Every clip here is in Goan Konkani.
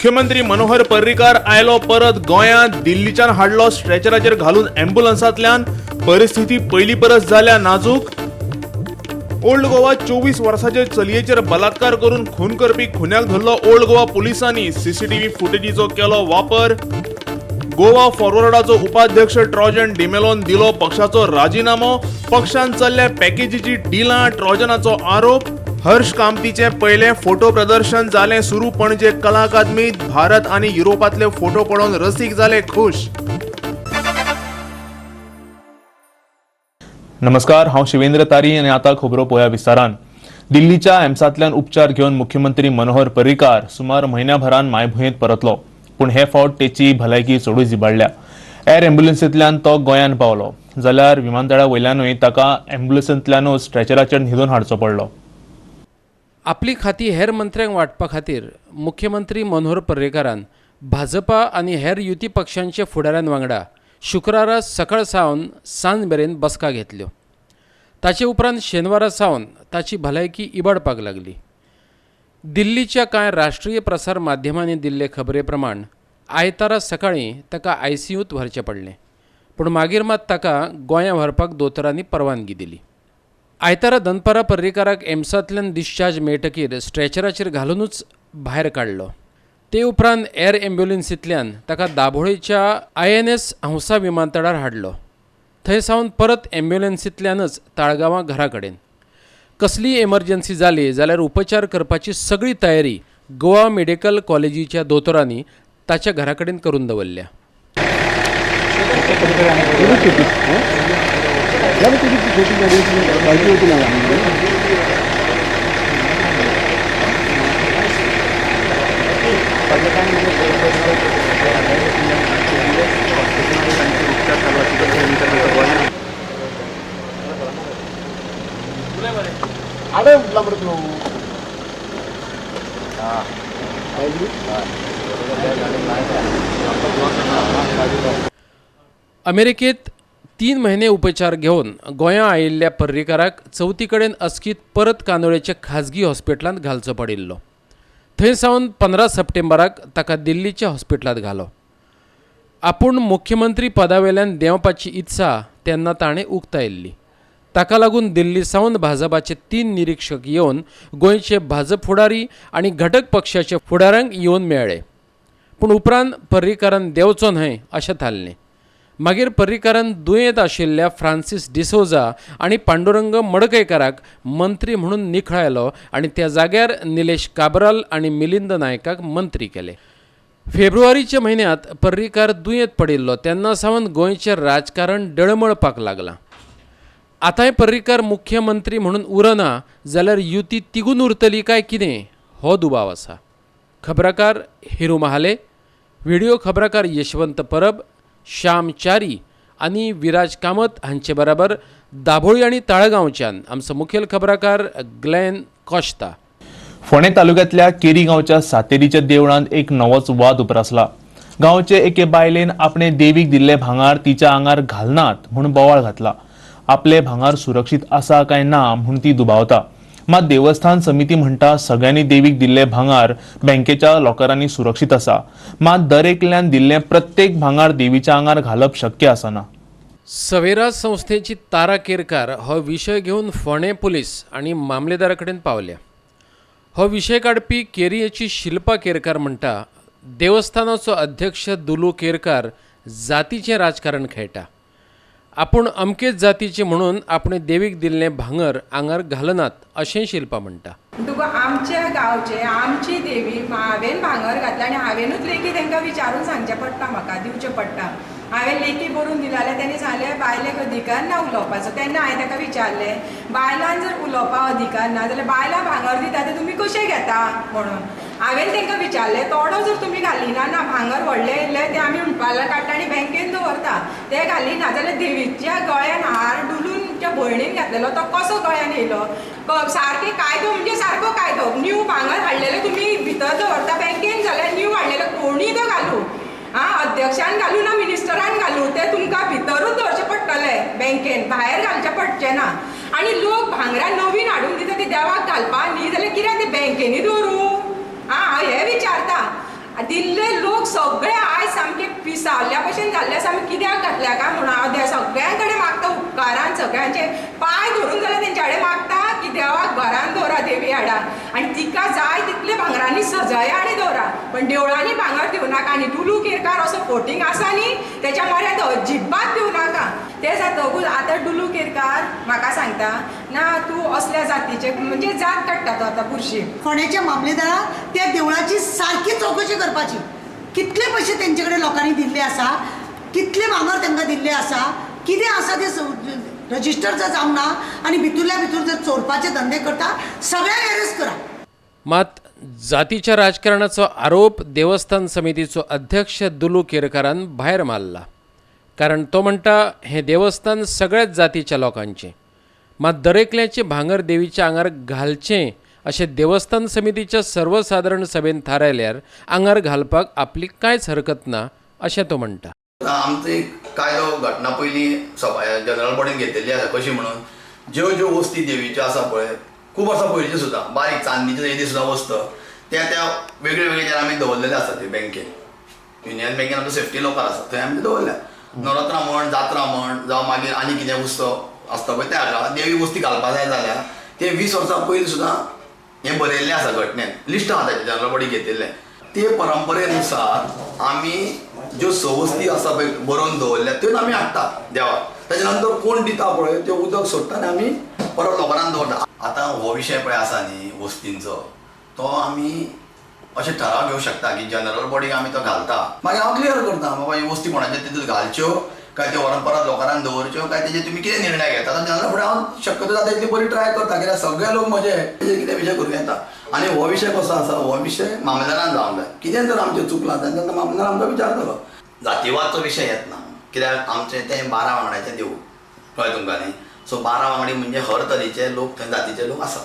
मुख्यमंत्री मनोहर पर्रीकार आयलो परत गोंयांत. दिल्लीच्यान हाडलो स्ट्रेचराचेर घालून ॲम्ब्युलन्सांतल्यान. परिस्थिती पयली परस जाल्या नाजूक. ओल्ड गोवा 24 वर्साचे चलयेचेर बलात्कार करून खून करपी खुन्याक धरलो ओल्ड गोवा पोलिसांनी. सीसीटीव्ही फुटेजीचो केलो वापर. गोवा फॉरवर्डाचो उपाध्यक्ष ट्रॉजन डिमेलोन दिलो पक्षाचो राजीनामो. पक्षान चल्ल्या पॅकेजीची डिलां, ट्रॉजनाचो आरोप. हर्ष कामतीचे पयलें फोटो प्रदर्शन जालें सुरू पणजे कला अकादमीत. भारत आनी युरोपांतले फोटो पळोवन रसीक जाले खुश. नमस्कार, हांव शिवेंद्र तारी आनी आतां खबरो पळोवया विस्तारान. दिल्लीच्या एम्सांतल्यान उपचार घेवन मुख्यमंत्री मनोहर पर्रीकार सुमार म्हयन्याभरान मायभुंयेंत परतलो. पूण हे फावट तेची भलायकी चडूच इबाडल्या. एअर ॲम्ब्युलन्सींतल्यान तो गोंयांत पावलो जाल्यार विमानतळा वयल्यानूय ताका ॲम्ब्युलन्सींतल्यानूच स्ट्रेचराचेर न्हिदून हाडचो पडलो. आपली खाती हेर मंत्र्यांक वांटपा खातीर मुख्यमंत्री मनोहर पर्रीकारान भाजपा आनी हेर युती पक्षांचे फुडाऱ्यां वांगडा शुक्रारा सकाळ सावन सांज मेरेन बसका घेतल्यो. ताचे उपरांत शेनवारा सावन ताची भलायकी इबाडपाक लागली. दिल्लीच्या कांय राष्ट्रीय प्रसार माध्यमांनी दिल्ले खबरे प्रमाण आयतारा सकाळीं ताका आयसीयूंत व्हरचें पडलें. पूण मागीर मात ताका गोंयां व्हरपाक दोतोरांनी परवानगी दिली. आयतारा दनपारा पर्रीकाराक एम्सांतल्यान डिस्चार्ज मेळटकीर स्ट्रेचराचेर घालुनूच भायर काडलो. ते उपरांत एअर ॲम्ब्युलन्सींतल्यान ताका दाबोळेच्या INS Hansa विमानतळार हाडलो. थंय सावन परत ॲम्ब्युलन्सींतल्यानच ताळगांवां घरा कडेन. कसलीय एमर्जन्सी जाली जाल्यार उपचार करपाची सगळी तयारी गोवा मेडिकल कॉलेजीच्या दोतोरांनी ताच्या घरा कडेन करून दवरल्या. अमेरिकेत 3 महिने उपचार घेवन गोंयां आयिल्ल्या पर्रीकाराक चवथी कडेन अचकीत परत कांदोळेच्या खाजगी हॉस्पिटलांत घालचो पडिल्लो. थंय सावन 15 सप्टेंबराक ताका दिल्लीच्या हॉस्पिटलांत घालो. आपूण मुख्यमंत्री पदावेल्यान देंवपाची इत्सा तेन्ना ताणें उक्तायल्ली. ताका लागून दिल्ली सावन भाजपाचे 3 निरीक्षक येवन गोंयचे भाजप फुडारी आनी घटक पक्षाचे फुडाऱ्यांक येवन मेळ्ळे. पूण उपरांत पर्रीकारान देंवचो न्हय अशें थारलें. मागीर पर्रीकारान दुयेंत आशिल्ल्या फ्रांसीस डिसोजा आनी पांडुरंग मडकयकाराक मंत्री म्हणून निखळायलो आनी त्या जाग्यार निलेश काब्राल आनी मिलिंद नायकाक मंत्री केले. फेब्रुवारीच्या म्हयन्यांत पर्रीकार दुयेंत पडिल्लो तेन्ना सावन गोंयचें राजकारण डळमळपाक लागलां. आतांय पर्रीकार मुख्यमंत्री म्हणून उरना जाल्यार युती तिगून उरतली काय कितें हो दुबाव आसा. खबराकार हिरू महाले, व्हिडिओ खबराकार यशवंत परब, श्याम च्यारी आनी विराज कामत हांचे बराबर दाबोळी आनी ताळगांवच्यान आमचो मुखेल खबराकार ग्लॅन कॉश्ता. फोंडें तालुक्यांतल्या केरी गांवच्या सातेरीच्या देवळांत एक नवोच वाद उप्रासला. गांवचे एके बायलेन आपणे देवीक दिल्ले भांगार तिच्या आंगार घालनात म्हूण बोवाळ घातला. आपले भांगार सुरक्षीत आसा काय ना म्हूण ती दुबावता. मात देवस्थान समिती म्हणटा सगळ्यांनी देवीक दिल्ले भांगार बँकेच्या लॉकरांनी सुरक्षीत आसा. मात दर एकल्यान दिल्ले प्रत्येक भांगार देवीच्या आंगार घालप शक्य आसना. सवेरा संस्थेची तारा केरकार हो विशय घेवन फोंडें पुलीस आनी मामलेदारा कडेन पावल्या. हो विशय काडपी केरयेची शिल्पा केरकार म्हणटा, देवस्थानाचो अध्यक्ष दुलू केरकार जातीचें राजकारण खेळटा. आपूण अमकेच जातीचे म्हणून आपणे देवीक दिल्लें भांगर आंगार घालनात अशें शिल्पा म्हणटा. तुका आमच्या गांवचे आमची देवी हांवें भांगर घातलें आनी हांवेनूच लेखी तांकां विचारून सांगचें पडटा, म्हाका दिवचें पडटा. हांवें लेखी बरोवन दिलें जाल्यार तेणी सांगलें बायलेक अधिकार ना उलोवपाचो. तेन्ना हांवें ताका विचारलें बायलान जर उलोवपाक अधिकार ना जाल्यार बायलां भांगर दिता तें तुमी कशें घेता म्हणून. हांवें तांकां विचारलें तोडो जर तुमी घालिना ना भांगर व्हडलें येयलें तें आमी हुंडपाला काडटा आनी बँकेन दवरता, तें घालिना जाल्यार देवीच्या गळ्यान हार डुलून त्या भयणीन घातलेलो तो कसो गळ्यान येयलो? सारकें कायदो म्हणजे सारको कायदो. न्यू भांगर हाडलेलें तुमी भितर दवरता बँकेन जाल्यार न्यू हाडलेलें कोणीय तो घालूं, आं अध्यक्षान घालूं ना मिनिस्टरान घालूं, तें तुमकां भितरूच दवरचें पडटलें बँकेन, भायर घालचें पडचें ना. आनी लोक भांगरां नवीन हाडून दिता ती देवाक घालपा न्ही जाल्यार कित्याक ते बँकेनी दवरूं? आं हांव हें विचारता. दिल्ले लोक सगळे आयज सामके पिसावल्ल्या भशेन जाल्ले आसा. आमी कित्याक घातल्या काय म्हणून हांव सगळ्यां कडेन मागता, उपकारान सगळ्यांचे पांय धरून जाल्यार तेंच्या कडेन मागता की देवाक घरान दवरा देवी हाडा आनी तिका जाय तितले भांगरांनी सजया आनी दवरा, पण देवळांनी भांगर दिवं नाका. आनी डुलू केरकार असो फोटींग आसा न्ही तेच्या मऱ्यांत अजिबात दिवं नाका. तें जातकूच आतां डुलू केरकार म्हाका सांगता ना तूं असल्या जातीचे, म्हणजे जात काडटा तो आतां पुरशी. फोंड्याच्या मामलेदाराक त्या देवळाची सारकी चवकशी करपाची, कितले पयशे तेंचे कडेन लोकांनी दिल्ले आसा, कितले भांगर तांकां दिल्ले आसा, कितें आसा ते रजिस्टर जर जावंक ना आनी भितूरल्या भितूर जर चोरपाचे धंदे करता सगळ्यांक अरेस्ट करा. मात जातीच्या राजकारणाचो आरोप देवस्थान समितीचो अध्यक्ष दुलू केरकारान भायर मारला, कारण तो म्हणटा हें देवस्थान सगळ्याच जातीच्या लोकांचें, मात दरेकल्याचें भांगर देवीच्या आंगार घालचें अशें देवस्थान समितीच्या सर्वसादारण सभेन थारायल्यार आंगार घालपाक आपली कांयच हरकत ना अशें तो म्हणटा. आमचो एक कायदो घटना पयलीं सभा जनरल बॉडीन घेतिल्ली आसा, कशी म्हणून ज्यो ज्यो वस्ती देवीच्यो आसा पळय खूब वर्सां पयलींच्यो सुद्दां बारीक चांदीच्यो येदी सुद्दां वस्त त्या त्या वेगळे वेगळे आमी दवरलेले आसा ते बँकेन, युनियन बँकेन आमचो सेफ्टी लॉकर आसा थंय आमी दवरल्या. नवरात्रां म्हण, जात्रा म्हण, जावं मागीर आनी कितें उत्सव आसता पळय त्या हाका देवी वस्ती घालपा जाय जाल्यार ते 20 वर्सां पयलीं सुद्दां हें बरयल्लें आसा घटनेन, लिस्ट आसा ताचें जनरल बॉडी घेतिल्लें. ते परंपरेनुसार आमी ज्यो स वस्ती आसा पळय बरोवन दवरल्या त्यो आमी हाडटा देवाक, ताच्या नंतर कोण दिता पळय त्यो उदक सोडटा आनी आमी परत लॉकरान दवरता. आतां हो विशय पळय आसा न्ही वस्तींचो, तो आमी अशें ठराव घेवंक शकता की जनरल बॉडीक आमी तो घालता, मागीर हांव क्लियर करता बाबा ही वस्ती कोणाच्या तितून घालच्यो काय त्यो व्हरोन परत लॉकरान दवरच्यो काय तेजेर तुमी कितें निर्णय घेता. आतां जनरल फुडें हांव शक्यतो जाता इतली बरी ट्राय करता कित्याक सगळे लोक म्हजे तेजेर कितें विशय करूं येता. आनी हो विशय कसो आसा, हो विशय मामलेदारान जावंक जाय, कितें जर आमचें चुकलां जाल्यार मामलेदार आमकां विचारतलो. जातीवादचो विशय येतना कित्याक आमचें तें 12 वांगड्याचें देवूळ कळ्ळें तुमकां न्ही, सो 12 वांगडी म्हणजे हर तरेचे लोक थंय जातीचे लोक आसा,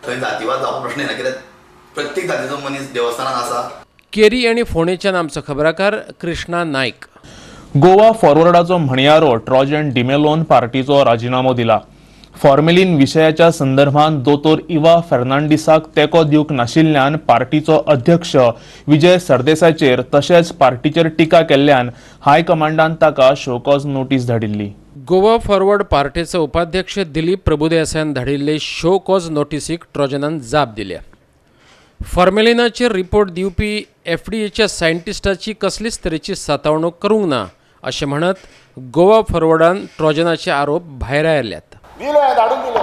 थंय जातीवाद जावपा प्रश्न येना कित्याक प्रत्येक जातीचो मनीस देवस्थानान आसा. केरी आनी फोंडेच्यान आमचो खबराकार कृष्णा नायक. गोवा फॉरवर्डाचो म्हणयारो ट्रॉजन डिमेलोन पार्टीचो राजिनामो दिला. फॉर्मेलीन विशयाच्या संदर्भात दोतोर इवा फेर्नांडीसाक तेंको दिवंक नाशिल्ल्यान पार्टीचो अध्यक्ष विजय सरदेसायचेर तशेंच पार्टीचेर टिका केल्ल्यान हायकमांडान ताका शोकॉज नोटीस धाडिल्ली. गोवा फॉरवर्ड पार्टीचो उपाध्यक्ष दिलीप प्रभुदेसायान धाडिल्ले शो कॉज नोटीसीक ट्रॉजनान जाप दिल्या. फॉर्मेलिनाचेर रिपोर्ट दिवपी एफडीएच्या सायंटिस्टाची कसलीच तरेची सातावणूक करूंक ना अशें म्हणत गोवा फॉरवर्डान ट्रॉजनाचे आरोप भायर आयल्यात. दिले धाडून दिले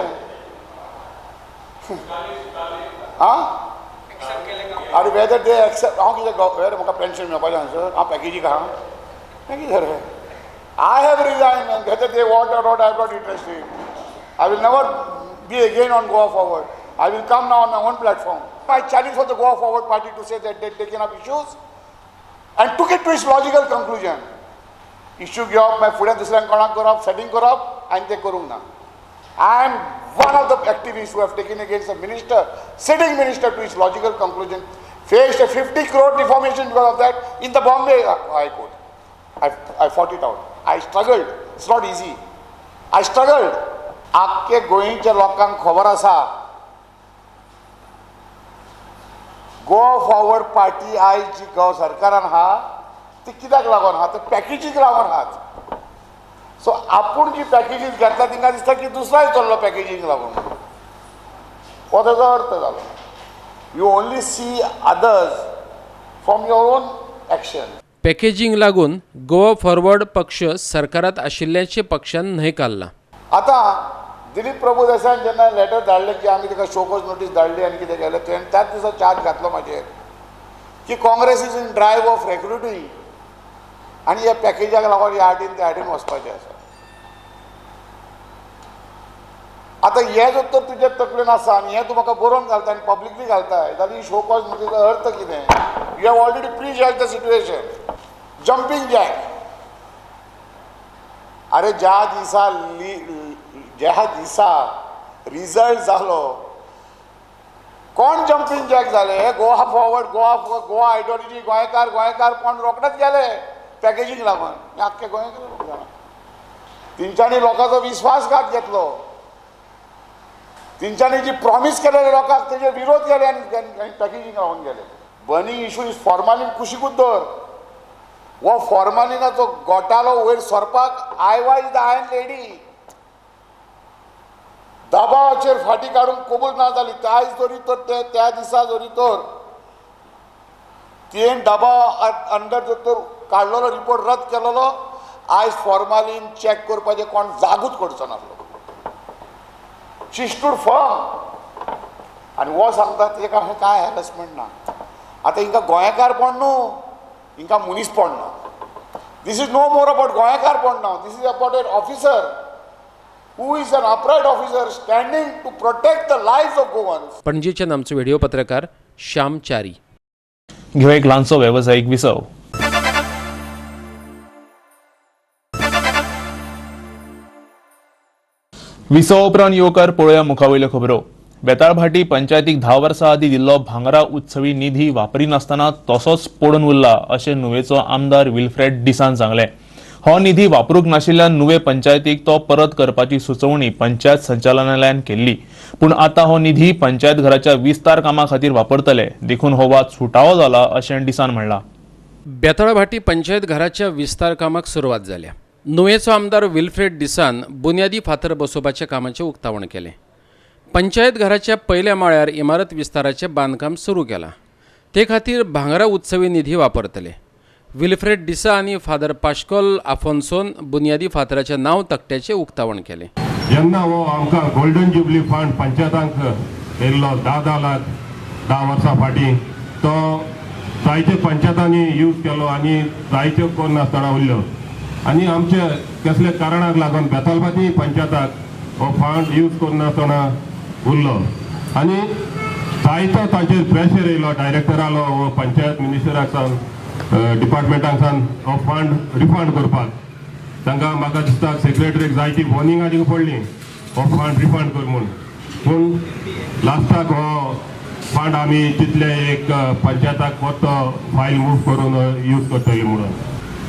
आं आनी वेदर ते एक्सेप्ट हांव कितें वेदर म्हाका पेन्शन मेळपाचें आसा हांव पॅकेजीक आहा पॅकेज रे. I have resign whether they want or not, I am not interested. I will never be again on Goa Forward. I will come now on my own platform. I challenge for the Goa Forward Party to say that they taken up issues and took it to its logical conclusion. Issue घेवप मागीर फुडें दुसऱ्यांक कोणाक करप, सेटींग करप आनी तें करूंक ना. I am one of the activists who have taken against the minister, sitting minister, to its logical conclusion, faced a 50 crore defamation because of that in the Bombay High Court. I fought it out. I struggled. It's not easy. I struggled. आख्खे गोंयच्या लोकांक खबर आसा गोवा फॉरवर्ड पार्टी आयज जी गोवा सरकारान आहा ती कित्याक लागून आहा, ते पॅकेजीक लागून आहात. सो आपूण जी पॅकेजीस घेतला तिंका दिसता की दुसरोय चल्लो पॅकेजींग लागून, हो ताजो अर्थ जालो. You only see others from your own action. Packaging लागून गोवा फॉरवर्ड पक्ष सरकारात आशिल्ल्याचें पक्षान न्हयकारलां. आतां दिलीप प्रभुदेसायान जेन्ना लेटर धाडलें की आमी ताका शोकॉज नोटीस धाडली आनी कितें केलें, तुवें त्याच दिसा चार्ज घातलो म्हाजेर की Congress is in drive of recruiting आनी ह्या पॅकेजाक लागून ह्या आटीन त्या आटीन वचपाचें आसा. आतां हें जर तर तुज्या तकलेन आसा आनी हें तूं म्हाका बरोवन घालता आनी पब्लिकली घालता जाल्यार ही शोकॉज नोटीसचो अर्थ कितें? You have already prejudge the situation. Jumping jack. अरे ज्या दिसा ज्या दिसा रिजल्ट जालो कोण जंपींग जॅक जाले? गोवा फॉरवर्ड, गोवा गोवा आयडियोलॉजी, गोंयकार गोंयकार कोण रोखडेच गेले पॅकेजींग लागून. आख्खे गोंयकार जाणा तेंच्यांनी लोकांचो विश्वासघात घेतलो, तेंच्यांनी जी प्रॉमीस केलेले लोकांक तेजे विरोध केले आनी पॅकेजींग लागून गेले. बर्निंग इशू is formalin कुशीकूच दवर. हो फॉर्मालिनाचो घोटालो वयर सरपाक I was the iron lady. दबावाचेर फाटी काडूंक कबूल ना जाली. आयज जरी तर ते त्या दिसा जरी तर तुवें दबाव अंडर जर तर काडलेलो रिपोर्ट रद्द केलेलो, आयज फॉर्मालीन चॅक करपाचें कोण जागूच करचो नासलो. शी स्टूड फर्म. आनी हो सांगता तेका कांय हॅरसमेंट ना. आतां हिंकां गोंयकारपण न्हू, हिंकां मनीसपण ना. This is no more about गोंयकारपण ना, this is about an officer who is an upright officer standing to protect the lives of Goans. पणजेच्यान आमचो व्हिडिओ पत्रकार श्याम च्यारी. घेवया एक ल्हानसो वेवसायीक विसव. विसवा उपरांत येवकार पळोवया मुखावयल्यो खबरो. बेताळभाटी पंचायतीक 10 वर्सां आदीं दिल्लो भांगरा उत्सवी निधी वापरिनासतना तसोच पडून उरला अशें नुवेचो आमदार विल्फ्रेड डिसान सांगलें. हो निधी वापरूंक नाशिल्ल्यान नुवे पंचायतीक तो परत करपाची सुचोवणी पंचायत संचालनालयान केल्ली. पूण आतां हो निधी पंचायत घराच्या विस्तार कामा खातीर वापरतले, देखून हो वाद सुटावो जाला अशें डिसान म्हणलां. बेताळभाटी पंचायत घराच्या विस्तार कामाक सुरवात जाल्या. नुवेचो आमदार विल्फ्रेड डिसान बुन्यादी फातर बसोवपाच्या कामाचें उक्तावण केलें. पंचायत घराच्या पयल्या माळ्यार इमारत विस्ताराचें बांदकाम सुरू केलां. ते खातीर भांगरा उत्सवी निधी वापरतले. विल्फ्रेड डिसा आनी फादर पाश्कोल आफोन्सोन बुन्यादी फातराचें नांव तकट्याचें उक्तावण केलें. जेन्ना हो आमकां गोल्डन जुबली फंड पंचायतांक येयल्लो 10-10 लाख 10 वर्सां फाटीं, तो जायते पंचायतांनी यूज केलो आनी जायत्यो करनासतना उरल्यो. आनी आमचे कसले कारणाक लागून बेतालभाटी पंचायताक हो फंड यूज करनासतना उरलो आनी जायतो तांचेर प्रेशर येयलो डायरेक्टरालो वो पंचायत मिनिस्टराक सावन डिपार्टमेंटाक सावन हो फंड रिफंड करपाक. तांकां म्हाका दिसता सेक्रेटरीक जायती वॉर्निंगां दिवंक पडली हो फंड रिफंड कर म्हूण. पूण लास्टाक हो फंड आमी तितले एक पंचायताक परतो फायल मूव करून यूज करतली म्हणून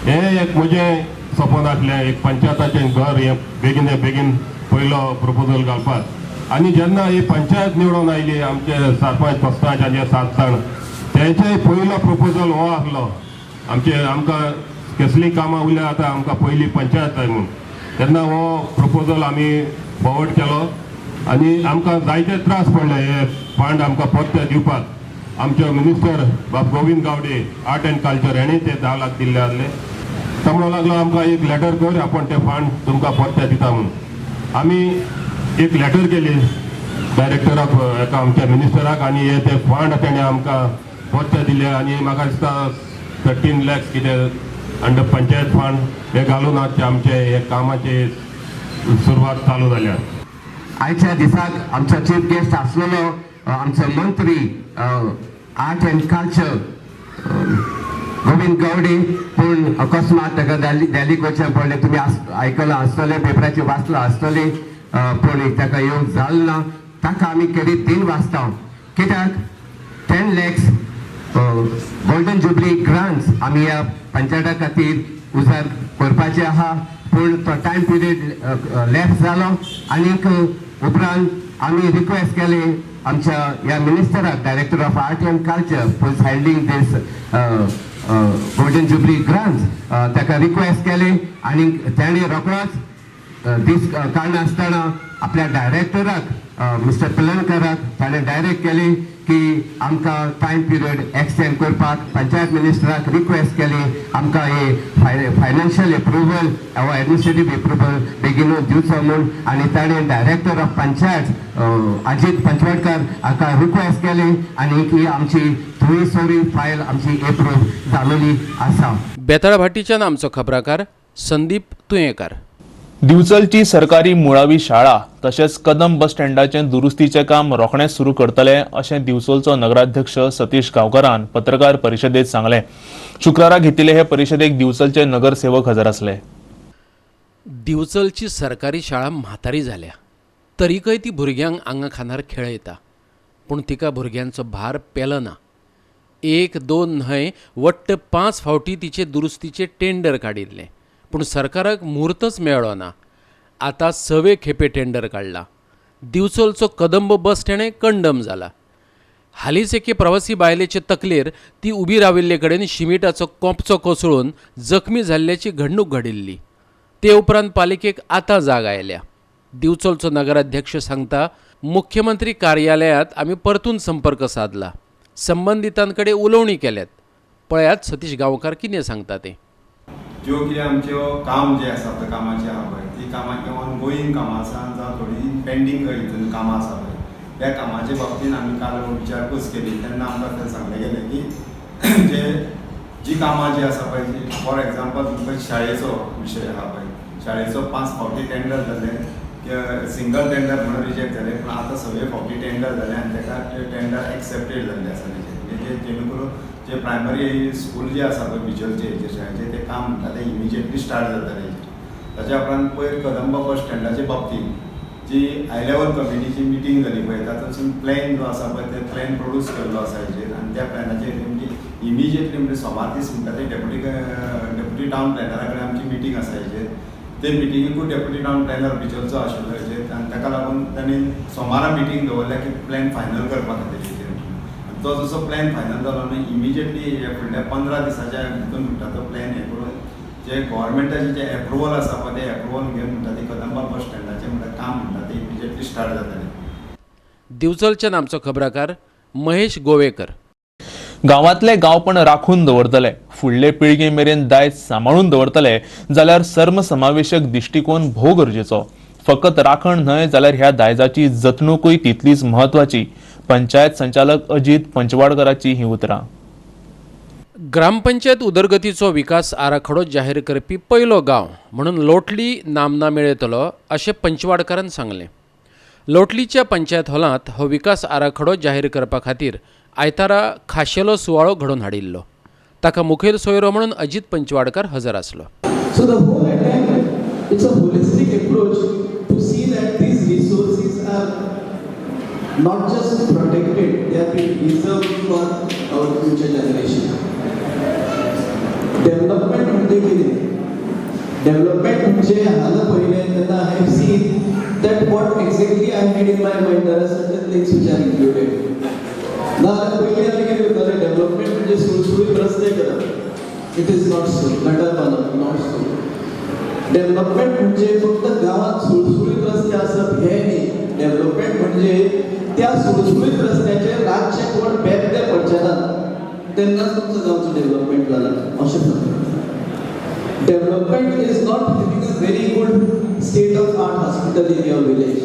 हें एक म्हजें सपन आसलें, एक पंचायताचें घर हें बेगीन बेगीन पयलो प्रपोजल घालपाक. आनी जेन्ना ही पंचायत निवडून आयली आमचे सरपंच पसपंच आनी 7 जाण, तेंचेय पयलो प्रपोजल हो आसलो आमचे आमकां कसलीं कामां उरल्या आतां आमकां पयली पंचायत जाय म्हूण. तेन्ना हो प्रपोजल आमी फॉवर्ड केलो आनी आमकां जायते त्रास पडले हे फंड आमकां परते दिवपाक. आमचे मिनिस्टर बाब Govind Gawde art and culture हेणी ते 10 लाख दिल्ले आसले. तो म्हणूंक लागलो आमकां एक लेटर कर, आपूण ते फंड तुमकां परते दिता म्हूण. आमी एक लेटर केली डायरेक्टराक एका आमच्या मिनिस्टराक आनी हे ते फंड तेणें आमकां परते दिले. आनी म्हाका दिसता 13 लॅक्स कितें अंडर पंचायत फंड हे घालून आजचे आमचे हे कामाचे सुरवात चालू जाल्या. आयच्या दिसाक आमचो चीफ गेस्ट आसलेलो आमचो मंत्री art and culture Govind Gawde, पूण अकस्मात ताका दिल्लीक वचचें पडलें. तुमी आयकलां आसतलें, पेपराचेर वाचलां आसतलें, पूण ताका येवंक जालें ना. ताका आमी केरी 3 वाजता कित्याक 10 लॅक्स गोल्डन जुबली ग्रांट्स आमी ह्या पंचायता खातीर उजार करपाचे आहा, पूण तो टायम पिरियड लॅप्स जालो. आनीक उपरांत आमी रिक्वेस्ट केली आमच्या ह्या मिनिस्टराक, director of art and culture who is handling this golden jubilee grants, ताका रिक्वेस्ट केली आनी ताणें रोखडोच दीस काडनासतना आपल्या डायरेक्टराक मिस्टर पिलनकराक ताणें डायरेक्ट केली की आमकां टायम पिरियड एक्सटेंड करपाक. पंचायत मिनिस्टराक रिक्वेस्ट केली आमकां हे फायनान्शियल एप्रुवल वा एडमिनिस्ट्रेटीव एप्रुवल बेगीनूच दिवचो म्हूण. आनी ताणें डायरेक्टर ऑफ पंचायत अजीत पंचवाडकर हाका रिक्वेस्ट केली आनी ही आमची थंय सरी फायल आमची एप्रूव जालेली आसा. बेताळभाटीच्यान आमचो खबराकार संदीप तुयेंकार. दिवचलची सरकारी मुळावी शाळा तशेंच कदम बस स्टँडाचें दुरुस्तीचें काम रोखडेंच सुरू करतले अशें दिवचलचो नगराध्यक्ष सतीश गांवकारान पत्रकार परिशदेंत सांगलें. शुक्रारा घेतिल्ले हे परिशदेक दिवचलचे नगरसेवक हजर आसले. दिवचलची सरकारी शाळा म्हातारी जाल्या तरीकय ती भुरग्यांक आंगा खानार खेळयता, पूण तिका भुरग्यांचो भार पेलना. 1-2 न्हय वट्ट 5 फावटी तिचे दुरुस्तीचे टेंडर काडिल्लें, पूण सरकाराक मुहूर्तच मेळ्ळो ना. आतां 6वे खेपे टेंडर काडला. दिवचलचो कदंब बस स्टँड कंडम जाला. हालींच एके प्रवासी बायलेचे तकलेर ती उबी राविल्ले कडेन शिमिटाचो कोपचो कोसळून जखमी जाल्ल्याची घडणूक घडिल्ली. ते उपरांत पालिकेक आतां जाग आयल्या. दिवचलचो नगराध्यक्ष सांगता, मुख्यमंत्री कार्यालयांत आमी परतून संपर्क सादला, संबंदितांकडे उलोवणी केल्यात. पळयात सतीश गांवकार कितें सांगता ते. ज्यो कितें आमच्यो काम जें आसा पळय, कामाचें आहा पळय, ती कामां ऑनगोईंग कामां आसा जावं थोडीं पेंडींग हितून कामां आसा पळय, त्या कामाच्या बाबतीन आमी काल विचारपूस केली तेन्ना आमकां थंय सांगलें गेलें की जे जी कामां जी आसा पळय, फॉर एग्जाम्पल तुमकां शाळेचो विशय आहा पळय, शाळेचो 5 फावटी टेंडर जालें, सिंगल टेंडर म्हणून रिजेक्ट जालें, पूण आतां सगळे फावटी टेंडर जालें आनी ताका टेंडर एक्सेप्टेड जाल्लें आसा. म्हणजे जेणे करून जे प्रायमरी स्कूल जे आसा पळय बिचोलचे हेचेर शाळेचें तें काम म्हणटा तें इमिजिएटली स्टार्ट जातलें हेचेर. ताच्या उपरांत पयर कदंबा बस स्टँडाचे बाबतींत जी हाय लेवल कमिटीची मिटींग जाली पळय, तातूंतसून प्लॅन जो आसा पळय ते प्लॅन प्रोड्यूस केल्लो आसा हेचेर आनी त्या प्लॅनाचेर म्हणजे इमिजिएटली म्हणजे सोमार दीस म्हणटा ते डेप्युटी टावन प्लॅनरा कडेन आमची मिटींग आसा हेचेर. ते मिटिंगेकूय डेप्युटी टावन प्लॅनर बिचोलचो आशिल्लो हेचेर आनी ताका लागून तांणी सोमारा मिटींग दवरल्या की प्लॅन फायनल करपा खातीर हेचेर. तो जसो प्लॅन फायनल जालो न्हू इमिजिएटली हे फुडल्या 15 दिसाच्या भितर म्हणटा तो प्लॅन हें करून जे गव्हर्मेंटाचें जें एप्रुवल आसा पळय तें एप्रुवल घेवन म्हणटा ती कदंबा बस स्टँडाचें म्हणटा काम म्हणटा तें इमिजिएटली स्टार्ट जातलें. दिवचलच्यान आमचो खबराकार महेश गोवेकर. गांवांतले गांवपण राखून दवरतले, फुडले पिळगे मेरेन दायज सांबाळून दवरतले जाल्यार सर्वसमावेशक दिश्टीकोन भोव गरजेचो. फकत राखण न्हय जाल्यार ह्या दायजाची जतणुकूय तितलीच म्हत्वाची. पंचायत संचालक अजित पंचवाडकराची ही उतरां. ग्रामपंचायत उदरगतीचो विकास आराखडो जाहीर करपी पयलो गांव म्हणून लोटली नामना मेळयतलो अशें पंचवाडकारान सांगलें. लोटलीच्या पंचायत हॉलांत हो विकास आराखडो जाहीर करपा खातीर आयतारा खाशेलो सुवाळो घडोवन हाडिल्लो. ताका मुखेल सोयरो म्हणून अजित पंचवाडकर हजर आसलो. So the whole attempt, it's a holistic approach to see that these resources are not just protected, they are being preserved for our future generation. Development म्हणजे कितें? Development म्हणजे हांगा पळयलें तेन्ना I have seen that what exactly I had in my mind, there are certain things which are included. नाजाल्यार पयलीं आमी कितें करताले, डेव्हलपमेंट म्हणजे सुळसुळीत रस्ते करप. It is not so, gutter बांदप not so. Development म्हणजे फक्त गांवांत सुळसुळीत रस्ते आसप हें न्ही. डेव्हलपमेंट म्हणजे त्या सुळसुळीत रस्त्याचेर रातचे कोण बेबदे पडचे नात तेन्नाच तुमचो गांवचो डेव्हलपमेंट जाला अशें सांगता. Development is not having a very good state of art hospital in your village.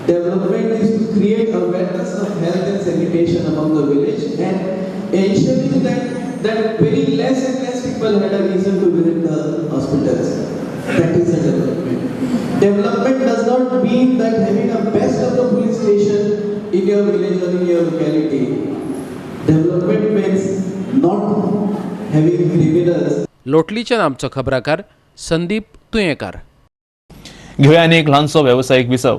Development is to create awareness of health and sanitation among the village and ensuring that very less and less people had a reason to visit the hospitals. That is a development. Development does not mean that having a best of the police station in your village or in your locality. Development means not having criminals. लोटलीच्यान आमचो खबराकार संदीप तुयेंकार. घेवया आनी एक ल्हानसो वेवसायीक विसव.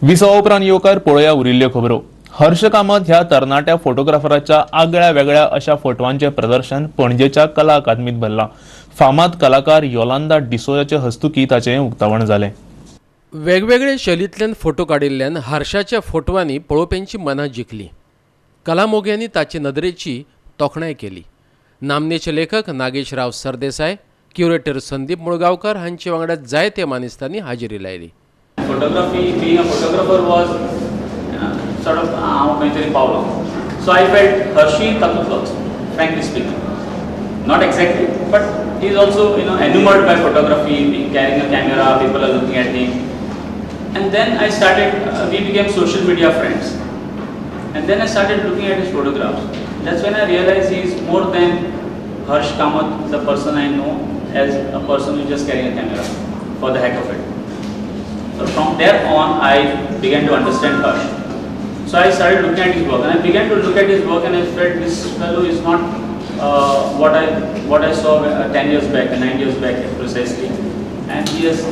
विसवा उपरांत येवकार पळोवया उरिल्ल्यो खबरो. हर्ष कामत ह्या तरणाट्या फोटोग्राफराच्या आगळ्या वेगळ्या अशा फोटवांचें प्रदर्शन पणजेच्या कला अकादमीत भरलां. फामाद कलाकार योलांदा डिसोजाचे हस्तुकी ताचें उक्तावण जालें. वेगवेगळे शैलींतल्यान फोटो काडिल्ल्यान हर्षाच्या फोटवांनी पळोवप्यांची मनां जिखली. कलामोग्यांनी ताचे नदरेची तोखणाय केली. नामनेचे लेखक नागेश राव सरदेसाय, क्युरेटर संदीप मुळगांवकर हांचे वांगडा जायते मानेस्तांनी हाजेरी लायली. Photography, being a photographer was sort of हांव खंय तरी पावलो. So I felt Harshi तातूंतलोच, frankly speaking. Not exactly, but he is also, you know, enamoured by photography, carrying a camera, people are looking at him. And then I started, we became social media friends. And then I started looking at his photographs. That's when I realized he is more than Harsh Kamath, the person I know, as a person who is just carrying a camera for the heck of it. So from there on, I began to understand Harsh. So I started looking at his work, and I began to look at his work, and I felt this fellow is not what I saw 10 years back, 9 years back precisely. And he has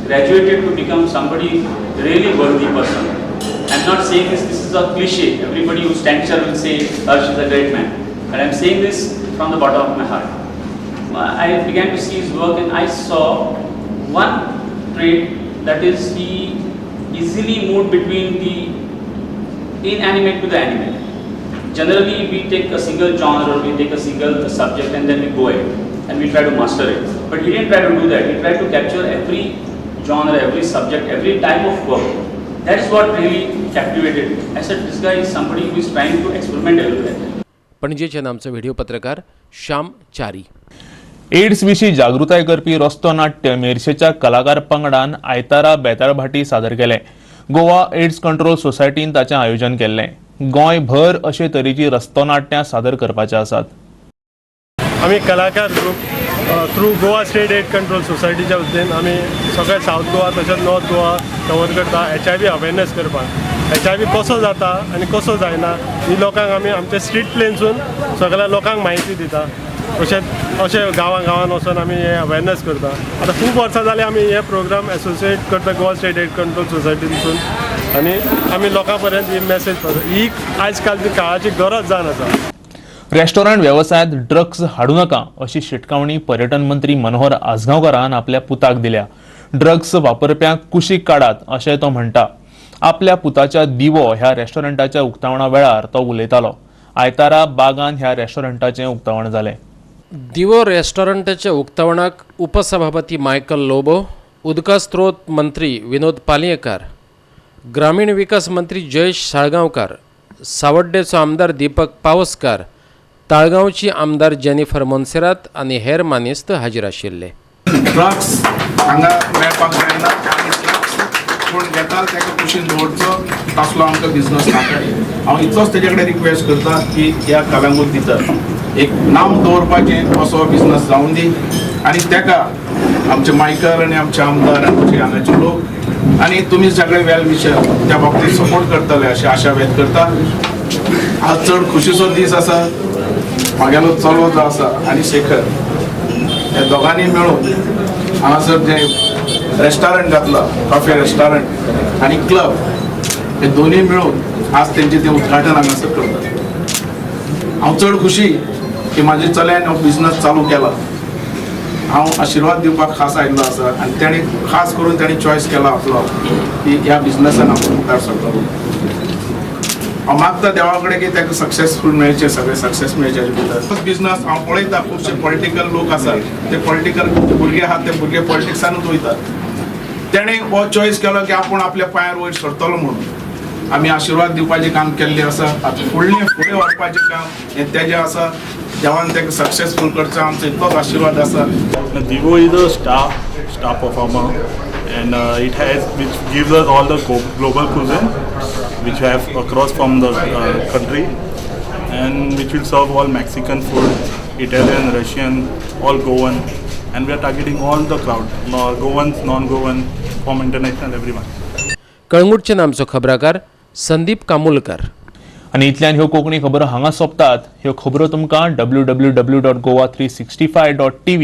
graduated to become somebody really worthy person. I'm not saying this is a cliche. Everybody who stands here will say Harsh is a great man. But I'm saying this from the bottom of my heart. I began to see his work, and I saw one trait, that is he easily moved between the inanimate to the animate. Generally we take a single genre, we take a single subject and then we go ahead and we try to master it. But he didn't try to do that. He tried to capture every genre, every subject, every type of work. That is what really captivated me. I said, this guy is somebody who is trying to experiment everywhere. पणजेचे आमचो व्हिडिओ पत्रकार श्याम च्यारी. एड्स विशीं जागृताय करपी रस्तो नाट्य मेरशेच्या कलाकार पंगडान आयतारा बेताळभाटी सादर केलें. गोवा एड्स कंट्रोल सोसायटीन ताचें आयोजन केल्लें. गोंयभर अशे तरेची रस्तो नाट्यां सादर करपाचे आसात. आमी कलाकार group through Goa state AIDS control सोसायटीच्या वतीन आमी सगळे सावथ गोवा तशेंच नॉर्थ गोवा कवर करता HIV awareness करपाक. HIV कसो जाता आनी कसो जायना ही लोकांक आमी आमच्या स्ट्रीट प्लेन्सून सगळ्या लोकांक म्हायती दिता. तशेंच अशें गांवां गांवान वचून आमी हे अवेरनेस करता. आतां खूब वर्सां जालीं आमी हे प्रोग्राम एसोसिएट करता गोवा स्टेट एड कंट्रोल सोसायटीनसून आनी आमी लोकां पर्यंत ही मॅसेज पावता. ही आयज काल काळाची गरज जावन आसा. रेस्टॉरंट वेवसायांत ड्रग्स हाडूं नाका अशी शिटकावणी पर्यटन मंत्री मनोहर आजगांवकारान आपल्या पुताक दिल्या. ड्रग्स वापरप्यांक कुशीक काडात अशें तो म्हणटा. आपल्या पुताच्या दिवो ह्या रेस्टॉरंटाच्या उक्तावणा वेळार तो उलयतालो. आयतारा बागान ह्या रेस्टॉरंटाचें उक्तावण जालें. दिवो रेस्टॉरंटाच्या उक्तावणाक उपसभापती मायकल लोबो, उदका स्त्रोत मंत्री विनोद पालयेकार, ग्रामीण विकास मंत्री जयेश साळगांवकार, सावड्डेचो आमदार दीपक पावसकार, ताळगांवची आमदार जेनिफर मोन्सेरात आनी हेर मानेस्त हाजीर आशिल्ले. ड्रग्स हांगा मेळपाक जायना आनी ड्रग्स कोण घेता ताका कुशीन दवरचो तसलो आमकां बिजनस नाका. हांव इतलोच तेजे कडेन रिक्वेस्ट करता की ह्या कलांगूट भितर एक नांव दवरपाचें असो बिजनस जावं दी आनी ताका आमचे मायकल आनी आमचे आमदार आमचे हांगाचे लोक आनी तुमी सगळे वेल विशर त्या बाबतींत सपोर्ट करतले अशी आशा व्यक्त करता. आज चड खुशीचो दीस आसा. म्हागेलो चलो जो आसा आनी शेखर ह्या दोगांनी मेळून हांगासर जें रेस्टॉरंट घातलां कॉफी रेस्टॉरंट आनी क्लब हे दोनूय मेळून आज तेंचें तें उद्घाटन हांगासर करतात. हांव चड खुशी की म्हाज्या चल्यान हो बिजनस चालू केला. हांव आशिर्वाद दिवपाक खास आयिल्लो आसा आनी तेणी खास करून तेणी चॉयस केला आपलो की ह्या बिजनसान आपूण मुखार सरतलो. हांव मागता देवा कडेन की ताका सक्सेसफूल मेळचें, सगळें सक्सेस मेळचें हाजे भितर. बिजनस हांव पळयता खुबशे पॉलिटिकल लोक आसात, ते पॉलिटिकल भुरगे आहात, ते भुरगे पॉलिटिक्सानूच वयतात. तेणें हो चॉयस केलो की आपूण आपल्या पांयार वयर सरतलो म्हणून. आमी आशिर्वाद दिवपाचें काम केल्लें आसा. आतां फुडलें फुडें व्हरपाचें काम हें तेजें आसा. देवान ताका सक्सेसफूल करचो आमचो इतलोच आशिर्वाद आसा. Divo is a star performer and it has which gives us all the global cuisine which we have across from the country and which will serve all Mexican food, Italian, Russian, all Goan, and we are targeting all the crowd, Goans, non-Goan, from international, everyone. कळंगूटचे नामचो खबराकार Sandeep Kamulkar. आनी इतल्यान ह्यो कोंकणी खबरो हांगा सोंपतात. ह्यो खबरो तुमकां www.goa365.tv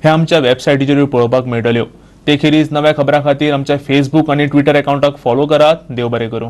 ह्या आमच्या वेबसायटीचेरूय पळोवपाक मेळटल्यो. ते खेरीज नव्या खबरां खातीर आमच्या फेसबूक आनी ट्विटर अकाउंटाक फॉलो करात. देव बरें करूं.